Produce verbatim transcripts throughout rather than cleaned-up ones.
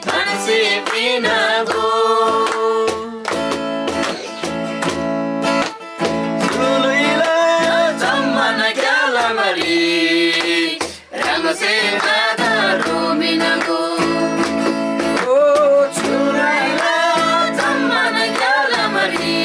थान्‍सी पिनागो। जुलैला जम्‍मान ग्‍यालामरी ह्राङसे आधारो मिनागो। ओ जुलैला जम्‍मान ग्‍यालामरी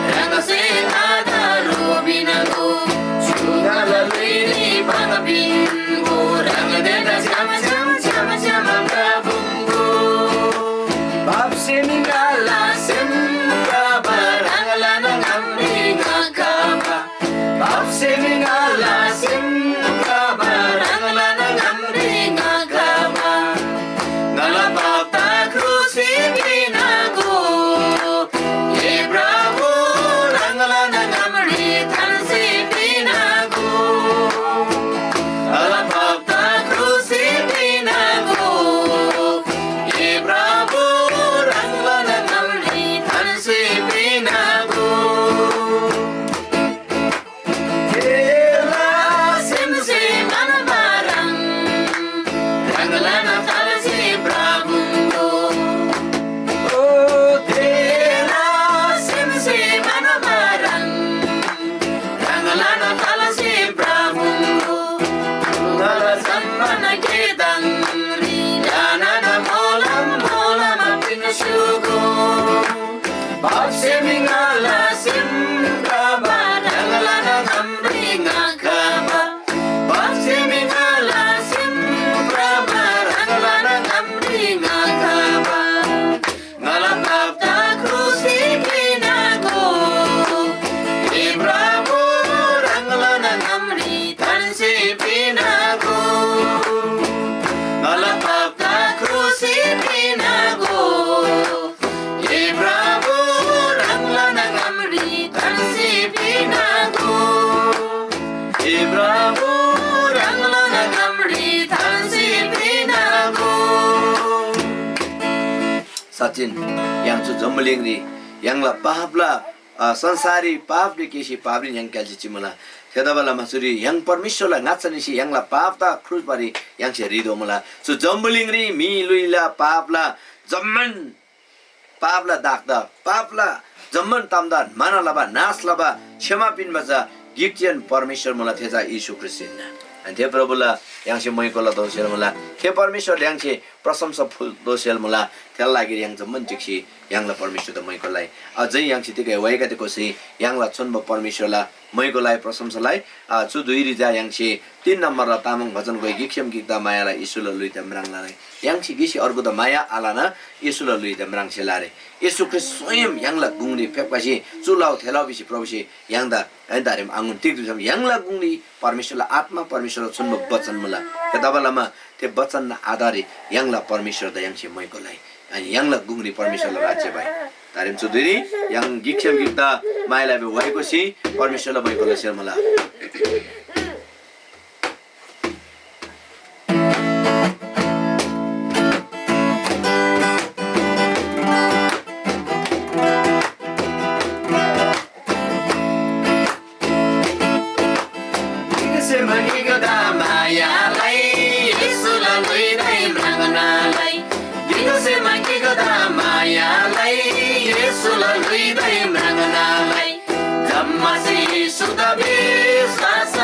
ह्राङसे आधारो मिनागो। जुलैला लुइरी बाबा पिन्‍गो ह्राङदेन छ्‌याम छ्‌याम छ्‌याम छ्‌याम प्रभुङ्गो। पापसे मिङाला सेम प्रभु ह्राङला ङामरी ङाखबा। पापसे मिङाला सेम प्रभु ह्राङला ङामरी ङाखबा। ङाला पापदा क्रुसरी पिनागो। ए प्रभु ह्राङला ङामरी थान्‍सी पिनागो। ङाला पापदा क्रुसरी पिनागो। ए प्रभु ह्राङला ङामरी थान्‍सी पिनागो। तेला सेमसे मानबारङ ह्राङलान थालसे ब्राबुङ्गो। ओ तेला सेमसे मानबारङ ह्राङलान थालसे ब्राबुङ्गो। ङाला जम्‍मान गेदङरी ल्‍हानान मोलम मोलम पिन्‍स्‍युगो। पापसे मिङाला सेम प्रभु ह्राङलान ङामरी ङाखबा। पापसे मिङाला सेम प्रभु ह्राङलान ङामरी ङाखबा। ङाला पापदा क्रुसरी पिनागो। ए प्रभु ह्राङलान ङामरी थान्‍सी पिनागो। ङाला पापदा क्रुसरी पिनागो। ए प्रभु ह्राङलान ङामरी थान्‍सी पिनागो। ए प्रभु ह्राङलान ङामरी थान्‍सी पिनागो। साँच्‍चिन य्‍हाङ चु जम्‍बुलिङरी य्‍हाङला पापला, अ, संसाररी पापरी केसी पापरी य्‍हाङ क्‍याल्‍सी चिमुला। थेतबालमा चुरी य्‍हाङ परमेश्‍वरला ङाच्‍छा निसी य्‍हाङला पापदा क्रुसबारी य्‍हाङसे ह्रीदोमुला। चु जम्‍बुलिङरी म्‍हि ल्‍हुइला पापला जम्‍मान पापला दागदा, पापला जम्‍मान तामदा म्‍हाना लबा, नाश लबा, क्षमा पिन्‍बा चा गिकजेन परमेश्‍वर मुला, थे चा येशू ख्रीष्‍ट हिन्‍ना। अनि थे प्रभुला य्‍हाङसे मैकोला दोसेल मुला, थे परमेश्‍वरला य्‍हाङसे प्रशंसा फुल दोसेल मुला। थेला लागिरी य्‍हाङ जम्‍मान ढिक्‍सी य्‍हाङला परमेश्‍वरदा मैकोलाइ। अझै य्‍हाङसे तिगै वाइगदे कोसी य्‍हाङला छोन्‍बो परमेश्‍वरला मैकोलाइ प्रशंसालाइ। आ, चु धुइरी चा य्‍हाङसे तीन नम्‍बरला तामाङ भजन गोइ गिकसेम गिकदा मायाला येशूला ल्‍हुइदा म्राङ्लालाइ। य्‍हाङसे गिसी अर्गुदा माया आलना येशूला ल्‍हुइदा म्राङ्सेला रे। येशू ख्रीष्‍ट स्वयं य्‍हाङला गुङरी फेप्‍खसी चु लउ थे लउ भिसी प्रभुसे य्‍हाङदा है दारेम आङुन तिग्‍दु भिसम य्‍हाङला गुङरी परमेश्‍वरला आत्‍मा, परमेश्‍वरला छोन्‍बो बचन मुला। थेतबालमा थे बचनना आधाररी य्‍हाङला परमेश्‍वरदा य्‍हाङसे मैकोलाइ। अनि य्‍हाङला गुङरी परमेश्‍वरला राज्‍य भए। तारेम चु धुइरी य्‍हाङ गिकसेम गिकदा माइला बे वाइकोसी परमेश्‍वरला मैकोला सेल मुला। गिकसेम गिकदा मायालाइ येशूला ल्‍हुइदाइ म्राङ्नालाइ। गिकसेम गिकदा मायालाइ येशूला ल्‍हुइदाइ म्राङ्नालाइ। जम्‍मासे येशूदा विश्‍वास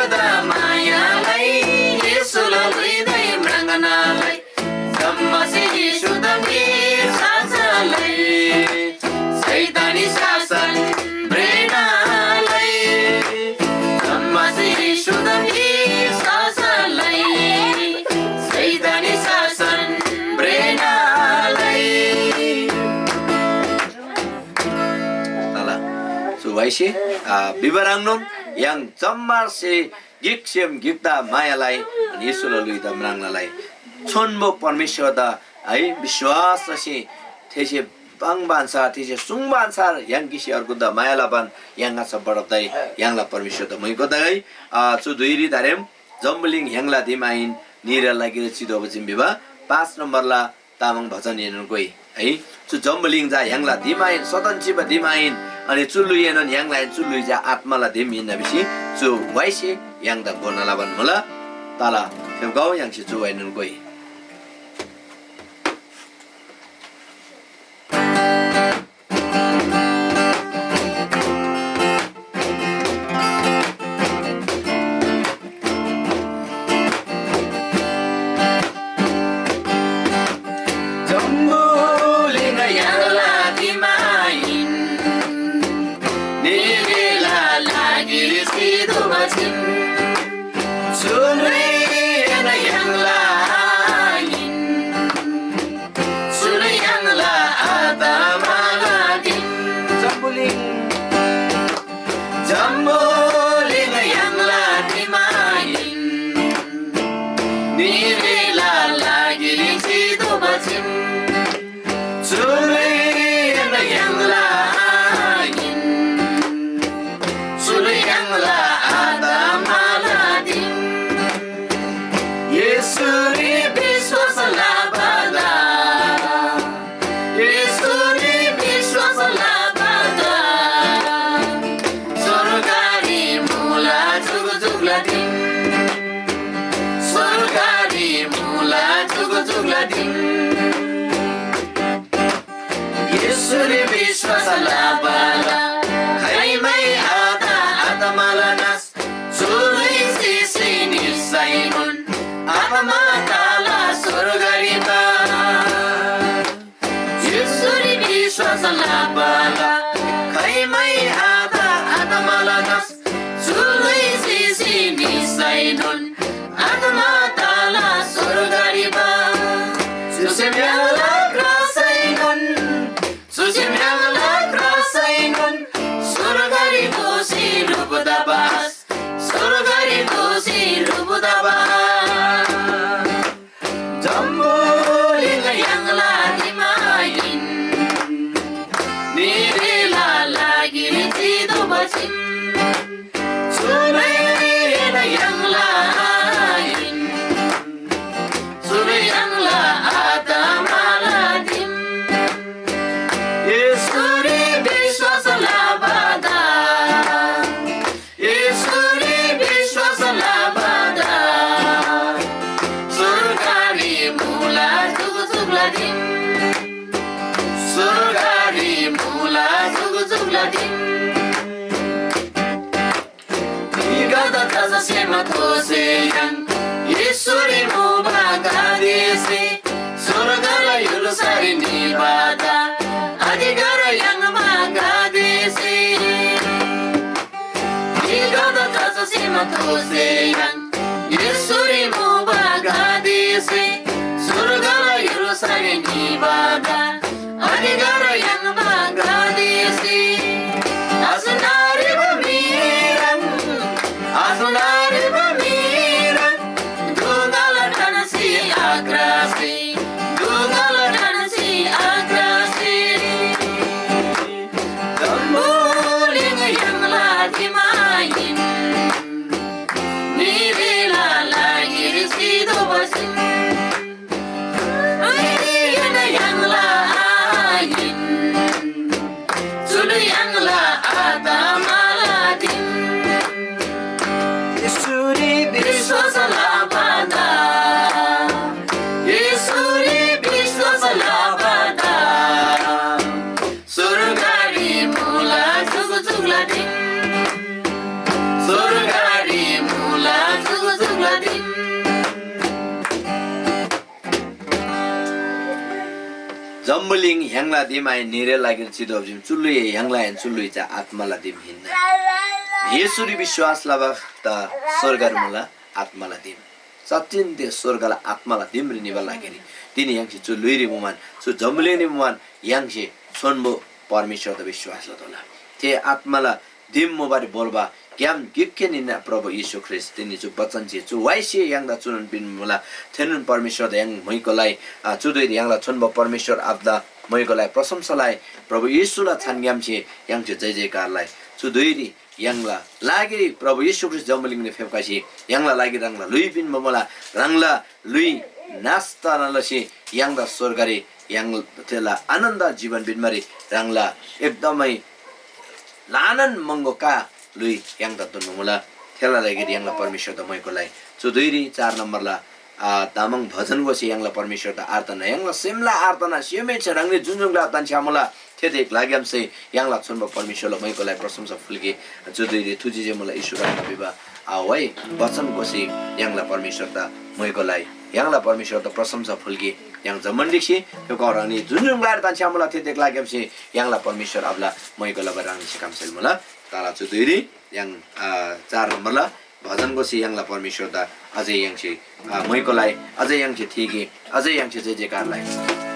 मायालाई येशूला ल्‍हुइदै म्राङ्नालाई जम्‍मासे येशूदा म्‍हि साक्षालै शैतानी शासन भ्रेनालै जम्‍मासे येशूदा म्‍हि साक्षालै शैतानी शासन भ्रेनालै। तला सु वाइसे आ बिबराङनोन य्‍हाङ जम्‍मासे गिक सेम गिकदा मायालाई अनि येशूला ल्‍हुइदा म्राङ्नालाई छोन्‍बो परमेश्‍वरदा है विश्‍वास लसी थेसे पाङ्बा अन्‍छार थेसे सुङ्बा अन्‍छार य्‍हाङ गिसी अर्गुदा माया लबान य्‍हाङ ङाच्‍छा बढब तै य्‍हाङला परमेश्‍वरदा मुइको तगै। आ, चु धुइरी दारेम जम्‍बुलिङ य्‍हाङला दिम आहिन निरा लागिर चिदोबा जिम भिबा पाँच नम्‍बरला तामाङ भजन एनोन गोइ है। चु जम्‍बुलिङ जा य्‍हाङला दिम आहिन सदन चिबा दिम आहिन अनि चु ल्‍हुइएनोन य्‍हाङला आहिन चु ल्‍हुइ जा आत्‍माला दिम हिन्‍ना भिसी चु वाइसे य्‍हाङदा घोना लबान मुला। तला थेब गाउ य्‍हाङसे चु वाइनोन गोइ। जम्‍बुलिङ य्‍हाङला दिम आहिन निरेला लागिरी सिधोबा छिम चुनैएन य्‍हाङला आहिन। चुल य्‍हाङला आत्‍माला दिम। जम्‍बुलिङ। जम्‍बुलिङ य्‍हाङला दिम आहिन। निरेला लागिरी चिदोबा छिम। चुलैएन य्‍हाङला आहिन। चुल य्‍हाङला आत्‍माला दिम। येशूरी विश्‍वास लबादा, येशूरी विश्‍वास लबादा, स्‍वर्गरी मुला जुगजुगला दिम। स्‍वर्गरी मुला जुगजुगला दिम। येशूरी विश्‍वास लबाला खाइमै आत आत्‍माला नाश। चुलै सिसी निसैनोन आत्‍मा तला स्‍वर्गरी बा। येशूरी विश्‍वास लबाला खाइमै आत आत्‍माला नाश। चुलै सिसी निसैनोन आत्‍मा तला स्‍वर्गरी बा। चुसे म्‍याङला क्रासैनोन चुसे म्‍याङला क्रासैनोन स्‍वर्गरी दोःसी ह्रुप तबास, स्‍वर्गरी दोःसी ह्रुप तबास। जम्‍बुलिङ य्‍हाङला दिम आहिन, निरेला लागिरी चितोःबा छिम। चुनैएन य्‍हाङला आहिन, चुनैएन य्‍हाङला आत्‍माला दिम। येशूरी विश्‍वास लबादा, येशूरी विश्‍वास लबादा, स्‍वर्गरी मुला जुगजुगला दिम। स्‍वर्गरी मुला जुगजुगला दिम। म्‍हिगदे तसैमा दोःसी य्‍हाङ येशूरी मुबा ग्‍लादेसे स्‍वर्गला य्‍हुल्‍सारी निबादा अधिकार याङ्बा ग्‍लादेसे। म्‍हिगदे तसैमा दोःसी य्‍हाङ येशूरी मुबा ग्‍लादेसे स्‍वर्गला य्‍हुल्‍सारी निबादा अधिकार याङ्बा ग्‍लादेसे। आसुनारी बमिरङ, आसुनारी बमिरङ, दुगला ढन्‍सी आक्रासी, दुगला ढन्‍सी आक्रासी। जम्‍बुलिङ य्‍हाङला दिम आहिन, निरेला लागिरी सितोःबा छिम। चुनैएन य्‍हाङला आहिन, चुनैएन य्‍हाङला आत्‍माला दिम। येशूरी विश्‍वास लबादा, येशूरी विश्‍वास लबादा, स्‍वर्गरी मुला जुगजुगला दिम। स्‍वर्गरी मुला जम्‍बुलिङ य्‍हाङला दिम आहिन, न्‍हीरे लागिर चितोःबा दिम, चु ल्‍हुइ य्‍हाङला आहिन, चु ल्‍हुइ चा आत्‍माला दिम हिन्‍ना। येशूरी विश्‍वास लबा त स्‍वर्गरी मुला आत्‍माला दिम। साँच्‍चिन थे स्‍वर्गला आत्‍माला दिमरी निबा लागिरी तिनी य्‍हाङसे चु ल्‍हुइरी मुमान, चु जम्‍बुलिङरी मुमान य्‍हाङसे छोन्‍बो परमेश्‍वरदा विश्‍वास लतोःला। थे आत्‍माला दिम मुबारी भोर्बा ग्‍याम गिककेन हिन्‍ना प्रभु येशू ख्रीष्‍ट। तिनी चु बचनसे, चु व्‍हाइसे य्‍हाङदा चुनोन पिन्‍मुला। थेनोन परमेश्‍वरदा य्‍हाङ म्‍हुइको लइ, अ, चु धुइरी य्‍हाङला छोन्‍बो परमेश्‍वर आबादा म्‍हुइको लइ, प्रशंसा लइ। प्रभु येशूला छानग्‍यामसे य्‍हाङसे जय जयकार लइ। चु धुइरी य्‍हाङला लागिरी प्रभु येशू ख्रीष्‍ट जम्‍बुलिङरी फेप्‍खसी य्‍हाङला लागिरी ह्राङला ल्‍हुइ पिन्‍बा मुला। ह्राङला ल्‍हुइ नाश तना लसी य्‍हाङदा स्‍वर्गरी य्‍हाङ थेला आनन्द जीवन पिन्‍बारी ह्राङला एकदमै ल्‍हानान महँगो का ल्‍हुइ य्‍हाङदा तोन्‍बा मुला। थेला लागिरी य्‍हाङला परमेश्‍वरदा म्‍हुइको लइ। चु धुइरी चार नम्‍बरला, आ, तामाङ भजन गोसी य्‍हाङला परमेश्‍वरदा आराधना, य्‍हाङला सेमला आराधना, सेमहेन्‍से ह्राङनी जुन जुन ग्‍ला तान्‍छ्‌यामुला, थे थे ग्‍लाग्‍यामसे य्‍हाङला छोन्‍बो परमेश्‍वरला म्‍हुइको लइ प्रशंसा फुल्‍गे। चु धुइरी थुजी जे मुला येशू ह्राङदा भिबा, आ, व्‍हाइ बचन गोसी य्‍हाङला परमेश्‍वरदा म्‍हुइको लइ, य्‍हाङला परमेश्‍वरदा प्रशंसा फुल्‍गे। य्‍हाङ जम्‍मान ढिक्‍सी फेप्‍खउ ह्राङनी जुन जुन ग्‍लारी तान्‍छ्‌यामुला, थे थे ग्‍लाग्‍यामसे य्‍हाङला परमेश्‍वर आबाला म्‍हुइको लबा ह्राङनीसे खम्‍सेल मुला। तर चु धुइरी य्‍हाङ, आ, चार नम्‍बरला भजन गोसी य्‍हाङला परमेश्‍वरदा अझै य्‍हाङसे, आ, म्‍हुइको लइ, अझै य्‍हाङसे थीगे, अझै य्‍हाङसे जय जयकार लइ।